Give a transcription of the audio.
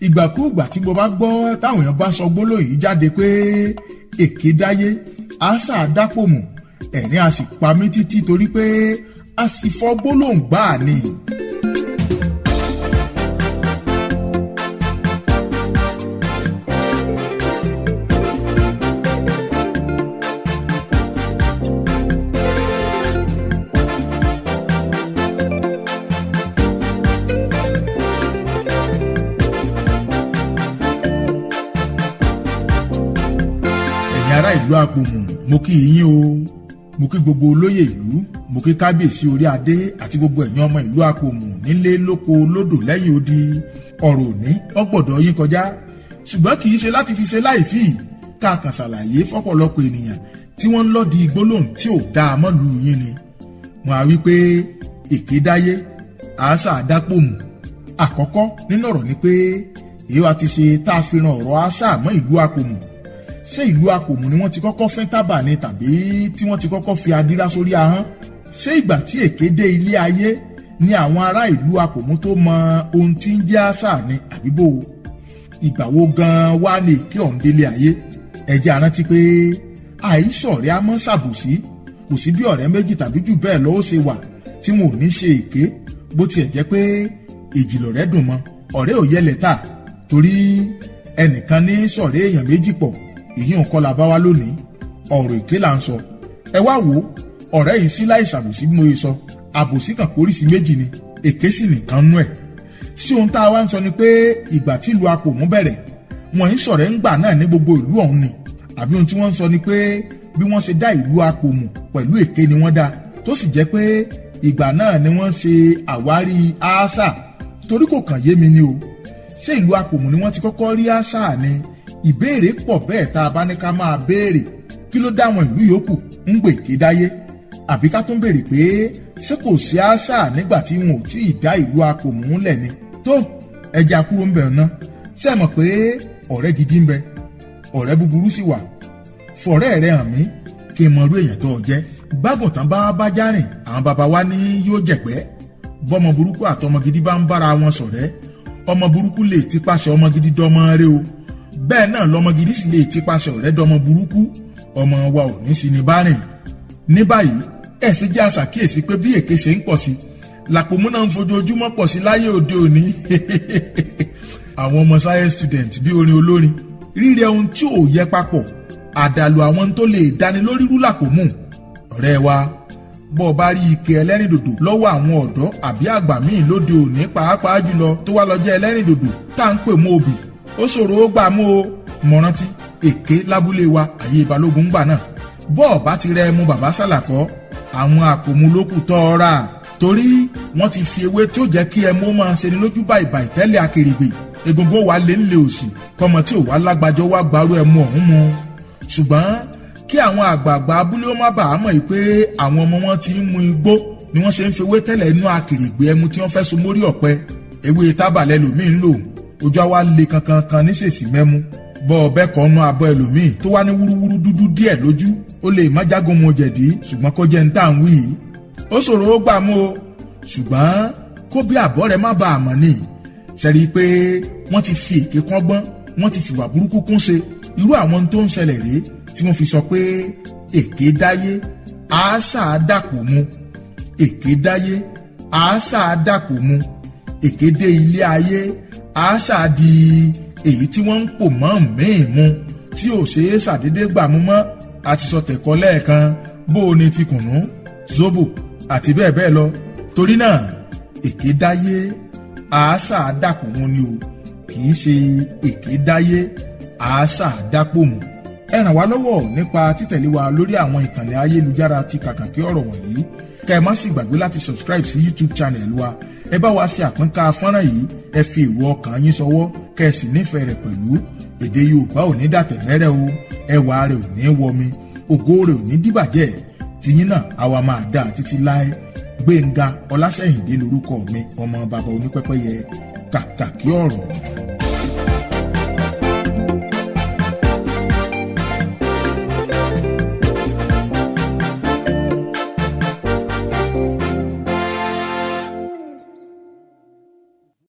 Ìgbàkúùgbà tí mo bá gbọ́ táwọn èèyàn bá sọ gbólóhùn yìí jáde pé èké dáyé, àṣà dápòmù, ẹ̀rín a sì pa mí títí torí pé a sì fọ́ gbólóhùn gbáà ni. Ẹ̀yin ará ìlú Àpòmù, mo kí yín o. Mo kí gbogbo olóyè ìlú, mo kí kábíyèsí orí adé àti gbogbo ẹ̀yin ọmọ ìlú Àpòmù nílé, lóko, lódò, lẹ́yìn odi. Ọ̀rọ̀ òní ọgbọ̀dọ̀ yín kọjá, ṣùgbọ́n kì í ṣe láti fi ṣe láìfì ká kàn ṣàlàyé fọ́pọ̀lọpọ̀ ènìyàn tí wọ́n ń lọ́ọ̀dì gbólóhùn tí ò dáa mọ́lù yín ni. Wọ́n á wí pé èké dáyé, àásà dápòmù. Àkọ́kọ́ nínú ọ̀rọ̀ ni pé èyí wa ti ṣe tá a fi ran ọ̀rọ̀ àásà mọ́ ìlú Àpòmù. Ṣé ìlú Àpòmù ni wọ́n ti kọ́kọ́ fín tábà ni tàbí tí wọ́n ti kọ́kọ́ fi adírá sórí ahọ́n? Ṣé ìgbà tí èké dé ilé ayé ni àwọn ará ìlú Àpòmù tó mọ ohun tí ń jẹ́ àṣà ni àbíbò? Ìgbà wo gan-an wá ní èké ọ̀hún délé ayé? Ẹ jẹ́ a rántí pé àìsọ̀rẹ́ á mọ́ ṣàbòsí. Kò sí bí ọ̀rẹ́ méjì tàbí jù bẹ́ẹ̀ lọ ó ṣe wà tí wọn ò ní ṣe èké, bó tiẹ̀ jẹ́ pé èjìlọ̀rẹ́ dùn mọ́ ọ̀rẹ́ ò yẹlẹ̀ tà, torí ẹnìkan ní sọ̀rẹ́ èèyàn méjì pọ̀. Èyí ò kọ́ la bá wá lónìí, ọ̀rọ̀ èké là ń sọ. Ẹ wá wò ó, ọ̀rẹ́ yìí sí láì ṣàbòsí. Bí mo yẹ sọ, àbòsí kan póríṣi méjì ni, èké sì nìkan nú ẹ̀. Sí ohun tá a wá ń sọ ni pé ìgbà tí ìlú Àpòmù bẹ̀rẹ̀, wọ́n ń sọ̀rẹ́ ńgbà náà ní gbogbo ìlú ọ̀hún ni, àbí ohun tí wọ́n ń sọ ni pé bí wọ́n ṣe dá ìlú Àpòmù pẹ̀lú èké ni wọ́n dá, tó sì jẹ́ pé ìgbà náà ni wọ́n ṣe àwárí àṣà? Torí kò kàn yé mi ni o. Ṣé ìlú Àpòmù ni wọ́n ti kọ́kọ́ rí àṣà ni? Ìbéèrè pọ̀ bẹ́ẹ̀ tá a bá ní ká máa béèrè. Kí ló dá àwọn ìlú yòókù ń gbè ké dáyé? Àbí ká tún béèrè pé ṣé kò sí àṣà nígbà tí wọn ò tí ì dá ìlú Àpòmù lẹ̀ ni? Tó ẹja kúrò ń bẹ̀ ná. Ṣé ẹ mọ̀ pé ọ̀rẹ́ gidi ń bẹ, ọ̀rẹ́ búburú sì wà? Fọ̀rẹ́ rẹ hàn mí kí n mọ irú èèyàn tó o jẹ́. Bágùntàn bá bá járìn, àwọn baba wa ní yóò jẹ̀gbẹ́. Bọ́mọ burúkú àtọmọ gidi bá ń bára wọn ṣọ̀rẹ́, ọmọ burúkú lè tipasẹ̀ ọmọ gidi dọmọ rẹ o. Bẹ́ẹ̀ náà lọmọ gidi sì lè tipasẹ̀ ọ̀rẹ́ dọmọ burúkú. Ọmọ wa ò ní sí ní bá rìn. Ní báyìí, ẹ̀ sì jẹ́ àṣàkíyèsí pé bí èké ṣe ń pọ̀ sí làpòmù náà ń fojoojúmọ́ pọ̀ sí láyé òde òní. Àwọn ọmọ science student bí orin olórin rírẹ ohun tí ò yẹ papọ̀, àdàlù àwọn tó lè dáni lórí rú làpòmù. Ọ̀rẹ́ wa, bọ́ ọ bá rí ike ẹlẹ́rìndòdò lọ́wọ́ àwọn ọ̀dọ́ àbí àgbà míì lóde òní, pàápàá jùlọ tó wá lọ jẹ́ ẹlẹ́rìndòdò tá à ń pè mú obì, ó ṣòro ó gbà mú o. Mọ̀rántí èké lábúlé wa, àyè Balógun gbà náà. Bọ́ọ̀ bá ti rẹ ẹmu bàbá sàlàkọ́, àwọn àpòmù lókù tọ́ ọ rà, torí wọ́n ti fi ewé tó jẹ́ kí ẹmu máa ṣe ni lójú bàìbàì tẹ́lẹ̀ akèrègbè. Egungun wa lé ńlẹ̀ òsì kọ́mọ tí ò wá lágbájọ́ wá gbarú ẹmu ọ̀hún mu. Ṣùgbọ́n kí àwọn àgbààgbà abúlé ó má bàa mọ̀ pé àwọn ọmọ wọn ti ń mu igbó ni wọ́n ṣe ń fewé tẹ́lẹ̀ inú akèrègbè ẹmu tí wọ́n fẹ́ so mórí ọ̀pẹ. Ewé tábàlẹ̀ lòmíì ń lò, ojú àwa le kankan kan níṣèṣì mẹ́mú. Bọ́ ọbẹ̀ kan nu abọ́ ẹlòmíì tó wá ní wúrúwúrú dúdú díẹ̀ lójú, ó lè má jágun mu jẹ̀dí, ṣùgbọ́n kó jẹ́ ń tà ń wí yìí, ó ṣòro ó gbà mú o. Ṣùgbọ́n kó bí àbọ̀ rẹ̀ má bàa mọ̀ ni ṣẹ̀rí pé wọ́n ti fi èké kọ́gbọ́n, wọ́n ti fìwà burúkú kún ṣe. Irú àwọn tó ń ṣẹlẹ̀ rèé tí wọ́n fi sọ pé èké dáyé, àásà dàpọ̀ mu. Èké dáyé, àásà dàpọ̀ mu. Èké dé ilé ayé, àásà di èyí tí wọ́n ń pò mọ́ míì mu tí ò ṣeé ṣàdédé gbà mú mọ́. Àti sọ tẹ̀kọ́ lẹ́ẹ̀kan, bó o ní ti kùnú, zobo àti bẹ́ẹ̀ bẹ́ẹ̀ lọ. Torí náà, èké dáyé, àásà dàpọ̀ mu ni o, kì í ṣe èké dáyé, àásà dàpọ̀ mu. Ẹ ràn wá lọ́wọ́ nípa títẹ̀lé wa lórí àwọn ìkànnì ayélujára ti Kàkàkí Ọ̀rọ̀ wọ̀nyí. Kẹ́ ẹ má sì gbàgbé láti subscribe sí YouTube channel wa. Ẹ bá wa ṣe àpínká fọ́nrán yìí, ẹ fi èrò ọkàn yín ṣọwọ́, kẹ́ ẹ sì nífẹ̀ẹ́ rẹ̀ pẹ̀lú. Èdè Yorùbá ò ní dàtẹ̀mẹ́rẹ́ o, ẹwà rẹ̀ ò ní wọmi, ògo rẹ̀ ò ní dìbàjẹ́. Tìyín náà àwa máa dá títí láé. Gbénga Ọlásẹ̀yìndé lórúkọ mi, ọmọ bàbá onípẹ́pẹ́yẹ. Kàkàkí Ọ̀rọ̀.